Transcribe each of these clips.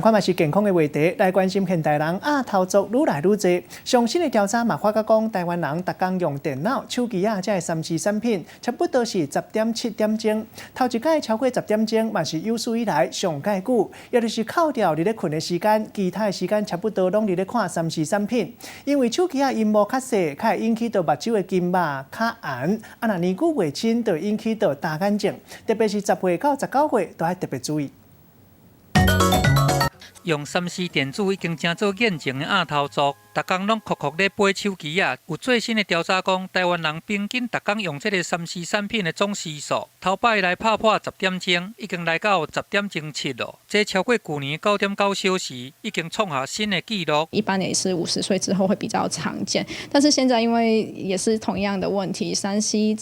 看嘛是健康的話題，來關心現代人額頭族愈來愈濟。上新的調查嘛發覺講，台灣人逐工用電腦、手機仔這个三 C 產品，差不多是10.7點鐘。頭一擺超過十點鐘，嘛是有史以來上蓋久。也就是扣掉佇咧睏的時間，其他的時間差不多攏佇咧看三 C 產品。因為手機仔螢幕較細，較會引起著目睭的筋膜較絚。啊，若年紀越深，就引起著乾眼症。特別是10歲到19歲，都愛特別注意。用三 C 電子已經成做眼前的額頭族，逐工攏酷酷咧掰手機仔。有最新的調查講，台灣人平均逐工用這个三 C 產品的總時數，頭擺來拍破十點鐘，已經來到10.7咯。這超過舊年9.9小時，已經創下新的紀錄。一般也是50歲之後會比較常見，但是現在因為也是同樣的問題，三 C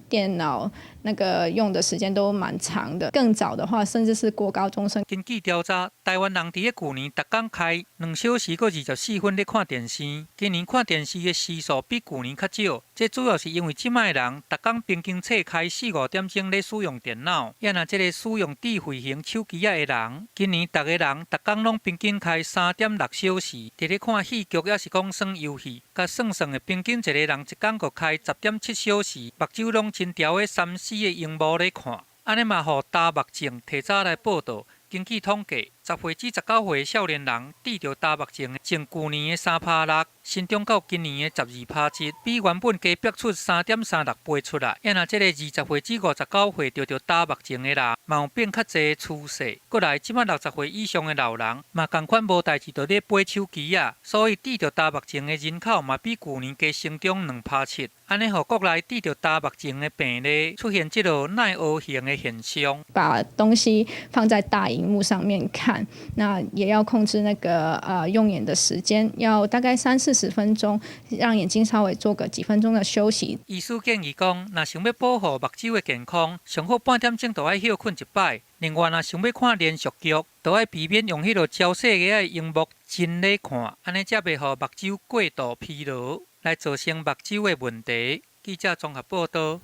電腦那個用的時間都蠻長的。更早的話，甚至是國高中生。根據調查，台灣人佇咧舊年逐工開2小時閣24分咧看電視，今年看電視的時數比舊年較少。這主要是因為這擺的人逐工平均錯開四五點鐘咧使用電腦，抑若這个使用智慧型手機仔的人，今年逐个人逐工攏平均開3.6小時，佇咧看戲劇抑是講耍遊戲，佮算算的平均一個人一工閣開10.7小時，目睭攏真牢咧三 C 的螢幕咧看，按呢嘛予焦目症提早來報到。根據統計，10歲至19歲的少年人得著焦目症的，從舊年的3.6%，成長到今年的12.7%，比原本加逼出3.36倍出來。抑若這个20歲至59歲得著焦目症的人，嘛有變較濟趨勢。閣來，這擺60歲以上的老人，嘛仝款無代誌就咧掰手機仔，所以得著焦目症的人口嘛比舊年加成長2.7%。按呢，予國內得著焦目症的病例出現這个耐學型的現象。把東西放在大螢幕上面看，那也要控制那個用眼的時間，要大概三四十分鐘，讓眼睛稍微做個幾分鐘的休息。醫師建議講，若想欲保護目睭的健康，上好半點鐘就愛歇睏一擺。另外，若想欲看連續劇，就愛避免用彼个超細个的螢幕真咧看，按呢才袂予目睭過度疲勞，來造成目睭的問題。記者綜合報導。